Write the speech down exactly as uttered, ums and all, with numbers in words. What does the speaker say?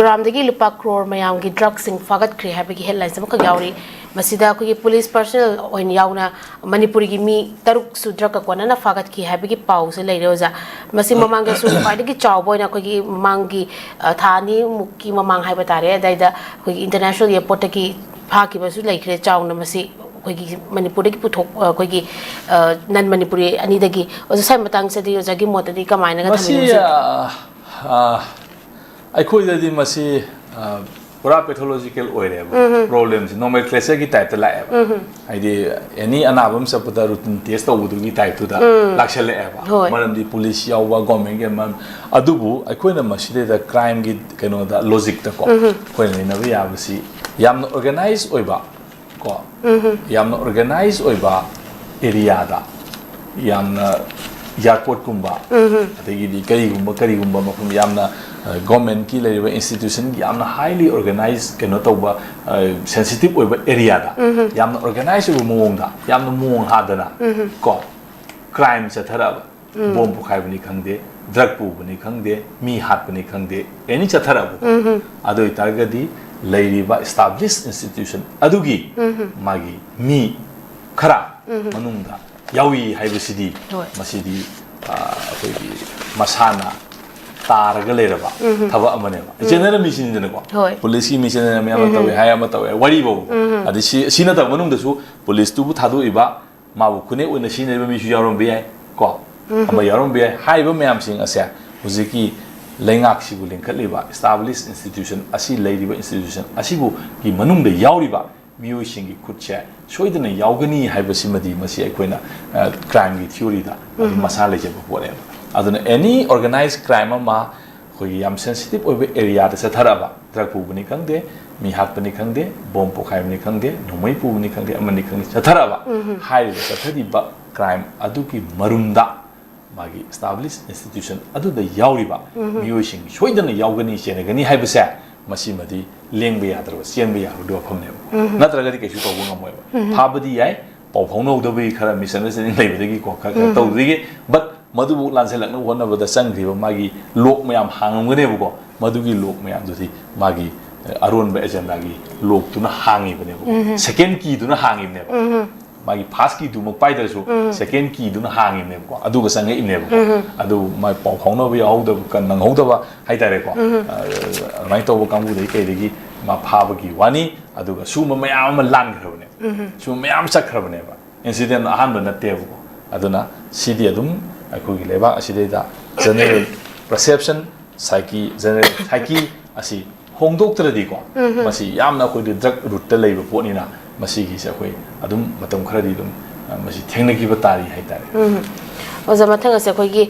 ꯃꯤꯖꯣꯔꯥꯝꯗꯒꯤ ꯂꯨꯄꯥ ꯀ꯭ꯔꯣꯔ ꯃꯌꯥꯝꯒꯤ ꯗ꯭ꯔꯒꯁꯤꯡ ꯐꯥꯒꯠꯈ꯭ꯔꯦ ꯍꯥꯏꯕꯒꯤ ꯍꯦꯗꯂꯥꯏꯟꯁ ꯑꯃꯈꯛ ꯌꯥꯎꯔꯤ꯫ ꯃꯁꯤꯗ ꯑꯩꯈꯣꯏꯒꯤ ꯄꯨꯂꯤꯁ ꯄꯔꯁꯅꯦꯜ ꯑꯣꯏꯅ ꯌꯥꯎꯅ ꯃꯅꯤꯄꯨꯔꯒꯤ ꯃꯤ ꯇꯔꯨꯛꯁꯨ ꯗ꯭ꯔꯒꯀ ꯀꯣꯟꯅꯅ ꯐꯥꯒꯠꯈꯤ ꯍꯥꯏꯕꯒꯤ ꯄꯥꯎꯁꯨ ꯂꯩꯔꯦ ꯑꯣꯖꯥ꯫ ꯃꯁꯤ ꯃꯃꯥꯡꯗꯁꯨ ꯈ꯭ꯋꯥꯏꯗꯒꯤ ꯆꯥꯎꯕ ꯑꯣꯏꯅ ꯑꯩꯈꯣꯏꯒꯤ ꯃꯃꯥꯡꯒꯤ, ꯑ, ꯊꯥ ꯑꯅꯤꯃꯨꯛꯀꯤ ꯃꯃꯥꯡ ꯍꯥꯏꯕ ꯇꯥꯔꯦ, ꯑꯗꯨꯗꯥꯏꯗ ꯑꯩꯈꯣꯏꯒꯤ ꯏꯟꯇꯔꯅꯦꯁꯅꯦꯜ ꯑꯦꯌꯔꯄꯣꯔꯠꯇꯒꯤ ꯐꯥꯈꯤꯕꯁꯨ ꯂꯩꯈ꯭ꯔꯦ꯫ ꯆꯥꯎꯅ ꯃꯁꯤ ꯑꯩꯈꯣꯏꯒꯤ ꯃꯅꯤꯄꯨꯔꯗꯒꯤ ꯄꯨꯊꯣꯛ-, ꯑꯩꯈꯣꯏꯒꯤ, ꯑ, ꯅꯟ ꯃꯅꯤꯄꯨꯔꯤ ꯑꯅꯤꯗꯒꯤ꯫ ꯑꯣꯖꯥ, ꯁ꯭ꯋꯥꯏ ꯃꯇꯥꯡꯁꯤꯗꯤ ꯑꯣꯖꯥꯒꯤ ꯃꯣꯠꯇꯗꯤ ꯀꯃꯥꯏꯅꯒ ꯃꯁꯤ, ꯊꯝꯕꯤꯅꯤꯡꯉꯤ? ꯑ, ꯑ, ꯑꯩꯈꯣꯏꯗꯗꯤ ꯃꯁꯤ, ꯑ, ꯄꯨꯔꯥ ꯄꯦꯊꯣꯂꯣꯖꯤꯀꯦꯜ ꯑꯣꯏꯔꯦꯕ꯫ ꯎꯝ꯫ ꯄ꯭ꯔꯣꯕ꯭ꯂꯦꯝꯁꯤ ꯅꯣꯃꯦꯟꯀ꯭ꯂꯦꯆꯔꯒꯤ ꯇꯥꯏꯞꯇ ꯂꯥꯛꯑꯦꯕ꯫ ꯎꯝ꯫ ꯍꯥꯏꯗꯤ, ꯑꯦꯅꯤ ꯑꯅꯥꯕ ꯑꯃ ꯆꯠꯄꯗ ꯔꯨꯇꯤꯟ ꯇꯦꯁ ꯇꯧꯕꯗꯨꯒꯤ ꯇꯥꯏꯞꯇꯨꯗ ꯎꯝ꯫ ꯂꯥꯛꯁꯜꯂꯛꯑꯦꯕ꯫ ꯍꯣꯏ꯫ ꯃꯔꯝꯗꯤ ꯄꯨꯂꯤꯁ ꯌꯥꯎꯕ, ꯒꯣꯔꯃꯦꯟꯒꯤ ꯑꯃ, ꯑꯗꯨꯕꯨ ꯑꯩꯈꯣꯏꯅ ꯃꯁꯤꯗꯩꯗ ꯀ꯭ꯔꯥꯏꯝꯒꯤ ꯀꯩꯅꯣꯗ, ꯂꯣꯖꯤꯛꯇꯀꯣ, ꯎꯝ꯫ ꯑꯩꯈꯣꯏꯅ ꯅꯩꯅꯕ ꯌꯥꯕꯁꯤ ꯌꯥꯝꯅ ꯑꯣꯔꯒꯅꯥꯏꯖ ꯑꯣꯏꯕ, ꯀꯣ, ꯎꯝ꯫ ꯌꯥꯝꯅ ꯑꯣꯔꯒꯅꯥꯏꯖ ꯑꯣꯏꯕ ꯑꯦꯔꯤꯌꯥꯗ, ꯌꯥꯝꯅ ꯑꯦꯌꯔꯄꯣꯔꯠꯀꯨꯝꯕ, ꯎꯝ꯫ ꯑꯗꯒꯤꯗꯤ ꯀꯔꯤꯒꯨꯝꯕ, ꯀꯔꯤꯒꯨꯝꯕ ꯃꯐꯝ ꯌꯥꯝꯅ, ꯑ, ꯒꯣꯔꯃꯦꯟꯀꯤ ꯂꯩꯔꯤꯕ ꯏꯟꯁꯇꯤꯇ꯭ꯌꯨꯁꯟ ꯌꯥꯝꯅ ꯍꯥꯏꯂꯤ ꯑꯣꯔꯒꯅꯥꯏꯖ ꯀꯩꯅꯣ ꯇꯧꯕ, ꯑ, ꯁꯦꯟꯁꯤꯇꯤꯚ ꯑꯣꯏꯕ ꯑꯦꯔꯤꯌꯥꯗ, ꯎꯝ꯫ ꯌꯥꯝꯅ ꯑꯣꯔꯒꯅꯥꯏꯖ ꯑꯣꯏꯕ ꯃꯑꯣꯡꯗ, ꯌꯥꯝꯅ ꯃꯑꯣꯡ ꯍꯥꯗꯅ, ꯎꯝ꯫ ꯀꯣ, ꯀ꯭ꯔꯥꯏꯝ ꯆꯠꯊꯔꯛꯑꯕ, ꯎꯝ꯫ ꯕꯣꯝ ꯄꯣꯈꯥꯏꯕꯅꯤ ꯈꯪꯗꯦ, ꯗ꯭ꯔꯒ ꯄꯨꯕꯅꯤ ꯈꯪꯗꯦ, ꯃꯤ ꯍꯥꯠꯄꯅꯤ ꯈꯪꯗꯦ, ꯑꯦꯅꯤ ꯆꯠꯊꯔꯛꯑꯕꯀꯣ꯫ ꯎꯝ꯫ ꯑꯗꯨ ꯑꯣꯏꯇꯥꯔꯒꯗꯤ ꯂꯩꯔꯤꯕ ꯏꯁꯇꯥꯕ꯭ꯂꯤꯁ ꯏꯟꯁꯇꯤꯇ꯭ꯌꯨꯁꯟ ꯑꯗꯨꯒꯤ ꯎꯝ꯫ ꯃꯥꯒꯤ ꯃꯤ ꯈꯔ ꯎꯝ꯫ ꯃꯅꯨꯡꯗ ꯌꯥꯎꯏ ꯍꯥꯏꯕꯁꯤꯗꯤ, ꯍꯣꯏ꯫ ꯃꯁꯤꯗꯤ, ꯑ, ꯑꯩꯈꯣꯏꯒꯤ ꯃꯁꯥꯅ ꯇꯥꯔꯒ ꯂꯩꯔꯕ ꯎꯝ꯫ ꯊꯕꯛ ꯑꯃꯅꯦꯕ꯫ ꯎꯝ꯫ ꯆꯦꯟꯅꯔꯝꯃꯤꯁꯤꯅꯤꯗꯅꯀꯣ꯫ ꯍꯣꯏ꯫ ꯄꯨꯂꯤꯁꯀꯤ ꯃꯤ ꯆꯦꯟꯅꯔꯝꯃꯤ, ꯑꯃ ꯎꯝ꯫ ꯇꯧꯋꯦ ꯍꯥꯏ, ꯑꯃ ꯇꯧꯋꯦ, ꯋꯥꯔꯤ ꯐꯥꯎꯕꯀꯣ꯫ ꯎꯝ꯫ ꯑꯗꯩ ꯁꯤ, ꯁꯤ ꯅꯠꯇꯕ ꯃꯅꯨꯡꯗꯁꯨ ꯄꯨꯂꯤꯁꯇꯨꯕꯨ ꯊꯥꯗꯣꯛꯏꯕ, ꯃꯥꯕꯨ ꯈꯨꯠꯅꯦꯛ ꯑꯣꯏꯅ ꯁꯤꯖꯤꯟꯅꯔꯤꯕ ꯃꯤꯁꯨ ꯌꯥꯎꯔꯝꯕ ꯌꯥꯏ ꯀꯣ꯫ ꯎꯝ꯫ ꯑꯃ ꯌꯥꯎꯔꯝꯕ ꯌꯥꯏ꯫ ꯍꯥꯏꯔꯤꯕ ꯃꯌꯥꯝꯁꯤꯡ ꯑꯁꯦ ꯍꯧꯖꯤꯛꯀꯤ ꯂꯩꯉꯥꯛꯁꯤꯕꯨ ꯂꯤꯡꯈꯠꯂꯤꯕ, ꯏꯁꯇꯥꯕ꯭ꯂꯤꯁ ꯏꯟꯁꯇꯤꯇ꯭ꯌꯨꯁꯟ ꯑꯁꯤ, ꯂꯩꯔꯤꯕ ꯏꯟꯁꯇꯤꯇ꯭ꯌꯨꯁꯟ ꯑꯁꯤꯕꯨꯒꯤ ꯃꯅꯨꯡꯗ ꯌꯥꯎꯔꯤꯕ ꯃꯤꯑꯣꯏꯁꯤꯡꯒꯤ ꯈꯨꯠꯁꯦ ꯁꯣꯏꯗꯅ ꯌꯥꯎꯒꯅꯤ ꯍꯥꯏꯕꯁꯤꯃꯗꯤ ꯃꯁꯤ ꯑꯩꯈꯣꯏꯅ, ꯑ, ꯀ꯭ꯔꯥꯏꯝꯒꯤ ꯊꯤꯑꯣꯔꯤꯗ ꯑꯗꯨꯝ ꯎꯝ꯫ ꯃꯁꯥ ꯂꯩꯖꯕ ꯄꯣꯠꯅꯦꯕ꯫ ꯑꯗꯨꯅ ꯑꯦꯅꯤ ꯑꯣꯔꯒꯅꯥꯏꯖ ꯀ꯭ꯔꯥꯏꯝ ꯑꯃ ꯑꯩꯈꯣꯏꯒꯤ ꯌꯥꯝ ꯁꯦꯟꯁꯤꯇꯤꯚ ꯑꯣꯏꯕ ꯑꯦꯔꯤꯌꯥꯗ ꯆꯠꯊꯔꯛꯑꯕ, ꯗ꯭ꯔꯒ ꯄꯨꯕꯅꯤ ꯈꯪꯗꯦ, ꯃꯤ ꯍꯥꯠꯄꯅꯤ ꯈꯪꯗꯦ, ꯕꯣꯝ ꯄꯣꯈꯥꯏꯕꯅꯤ ꯈꯪꯗꯦ, ꯅꯣꯡꯃꯩ ꯄꯨꯕꯅꯤ ꯈꯪꯗꯦ, ꯑꯃꯅꯤ ꯈꯪꯗꯦ, ꯆꯠꯊꯔꯛꯑꯕ, ꯎꯝ꯫ ꯍꯥꯏꯔꯤꯕ ꯆꯠꯊꯔꯤꯕ ꯀ꯭ꯔꯥꯏꯝ ꯑꯗꯨꯒꯤ ꯃꯔꯨꯝꯗ ꯃꯥꯒꯤ ꯏꯁꯇꯥꯕ꯭ꯂꯤꯁ ꯏꯟꯁꯇꯤꯇ꯭ꯌꯨꯁꯟ ꯑꯗꯨꯗ ꯌꯥꯎꯔꯤꯕ ꯎꯝ꯫ ꯃꯤꯑꯣꯏꯁꯤꯡ ꯁꯣꯏꯗꯅ ꯌꯥꯎꯒꯅꯤ, ꯆꯦꯟꯅꯒꯅꯤ ꯍꯥꯏꯕꯁꯦ ꯃꯁꯤꯃꯗꯤ ꯂꯦꯡꯕ ꯌꯥꯗ꯭ꯔꯕ, ꯆꯦꯟꯕ ꯌꯥꯔꯣꯏꯗꯕ ꯋꯥꯐꯝꯅꯦꯕ꯫ ꯎꯝ꯫ ꯅꯠꯇ꯭ꯔꯒꯗꯤ ꯀꯩꯁꯨ ꯇꯧꯕ ꯉꯝꯃꯣꯏꯕ꯫ ꯎꯝ꯫ ꯐꯥꯕꯗꯤ ꯌꯥꯏ, ꯄꯥꯎ ꯐꯥꯎꯅꯍꯧꯗꯕꯒꯤ ꯈꯔ ꯃꯤꯁꯑꯟꯗꯔꯁꯇꯦꯟꯗꯤꯡ ꯂꯩꯕꯗꯒꯤꯀꯣ, ꯈꯔ, ꯈꯔ ꯎꯝ꯫ ꯇꯧꯕꯗꯒꯤ, but ꯃꯗꯨꯕꯨ ꯂꯥꯟꯁꯤꯜꯂꯛꯅꯕ ꯍꯣꯠꯅꯕꯗ ꯆꯪꯈ꯭ꯔꯤꯕ ꯃꯥꯒꯤ ꯂꯣꯛ ꯃꯌꯥꯝ ꯍꯥꯡꯉꯝꯒꯅꯦꯕꯀꯣ꯫ ꯃꯗꯨꯒꯤ ꯂꯣꯛ ꯃꯌꯥꯝꯗꯨꯗꯤ ꯃꯥꯒꯤ ꯑꯔꯣꯟꯕ ꯑꯦꯖꯦꯟꯗꯥꯒꯤ ꯂꯣꯛꯇꯨꯅ ꯍꯥꯡꯉꯤꯕꯅꯦꯕꯀꯣ꯫ ꯁꯦꯀꯦꯟ ꯀꯤꯗꯨꯅ ꯍꯥꯡꯉꯤꯕꯅꯦꯕ꯫ ꯃꯥꯒꯤ ꯐꯥꯔꯁ ꯀꯤꯗꯨꯃꯛ ꯄꯥꯏꯗ꯭ꯔꯁꯨ ꯁꯦꯀꯦꯟ ꯀꯤꯗꯨꯅ ꯍꯥꯡꯉꯤꯕꯅꯦꯕꯀꯣ꯫ ꯑꯗꯨꯒ ꯆꯪꯉꯛꯏꯕꯅꯦꯕꯀꯣ꯫ ꯑꯗꯨ ꯃꯥꯏ ꯄꯥꯎ ꯐꯥꯎꯅꯕ ꯌꯥꯎꯍꯧꯗꯕ, ꯀ-, ꯅꯪꯍꯧꯗꯕ ꯍꯥꯏꯇꯥꯔꯦꯀꯣ꯫ ꯑꯗꯨꯃꯥꯏꯅ ꯇꯧꯕ ꯀꯥꯡꯕꯨꯗꯒꯤ ꯀꯩꯗꯒꯤ ꯃꯥ ꯐꯥꯕꯒꯤ ꯋꯥꯅꯤ꯫ ꯑꯗꯨꯒ ꯁꯤꯒꯨꯝꯕ ꯃꯌꯥꯝ ꯑꯃ ꯂꯥꯟꯈ꯭ꯔꯕꯅꯦꯕ꯫ ꯁꯤꯒꯨꯝꯕ ꯃꯌꯥꯝ ꯆꯠꯈ꯭ꯔꯕꯅꯦꯕ꯫ ꯏꯟꯁꯤꯗꯦꯟ ꯑꯍꯥꯟꯕ ꯅꯠꯇꯦꯕꯀꯣ꯫ ꯑꯗꯨꯅ ꯁꯤꯗꯤ ꯑꯗꯨꯝ ꯑꯩꯈꯣꯏꯒꯤ ꯂꯩꯕꯥꯛ ꯑꯁꯤꯗꯩꯗ ꯖꯦꯅꯔꯦꯜ ꯄꯔꯁꯦꯞꯁꯟ, ꯁꯥꯏꯀꯤ, ꯖꯦꯅꯔꯦꯜ ꯁꯥꯏꯀꯤ ꯑꯁꯤ ꯍꯣꯡꯗꯣꯛꯇ꯭ꯔꯗꯤꯀꯣ, ꯃꯁꯤ ꯌꯥꯝꯅ ꯑꯩꯈꯣꯏꯒꯤ ꯗ꯭ꯔꯒ ꯔꯨꯠꯇ ꯂꯩꯕ ꯄꯣꯠꯅꯤꯅ, ꯃꯁꯤꯒꯤꯁꯦ ꯑꯩꯈꯣꯏ ꯑꯗꯨꯝ ꯃꯇꯝ ꯈꯔꯗꯤ ꯑꯗꯨꯝ, ꯑ, ꯃꯁꯤ ꯊꯦꯡꯅꯈꯤꯕ ꯇꯥꯔꯤ ꯍꯥꯏꯇꯥꯔꯦ꯫ ꯑꯣꯖꯥ, ꯃꯊꯪ ꯑꯁꯦ ꯑꯩꯈꯣꯏꯒꯤ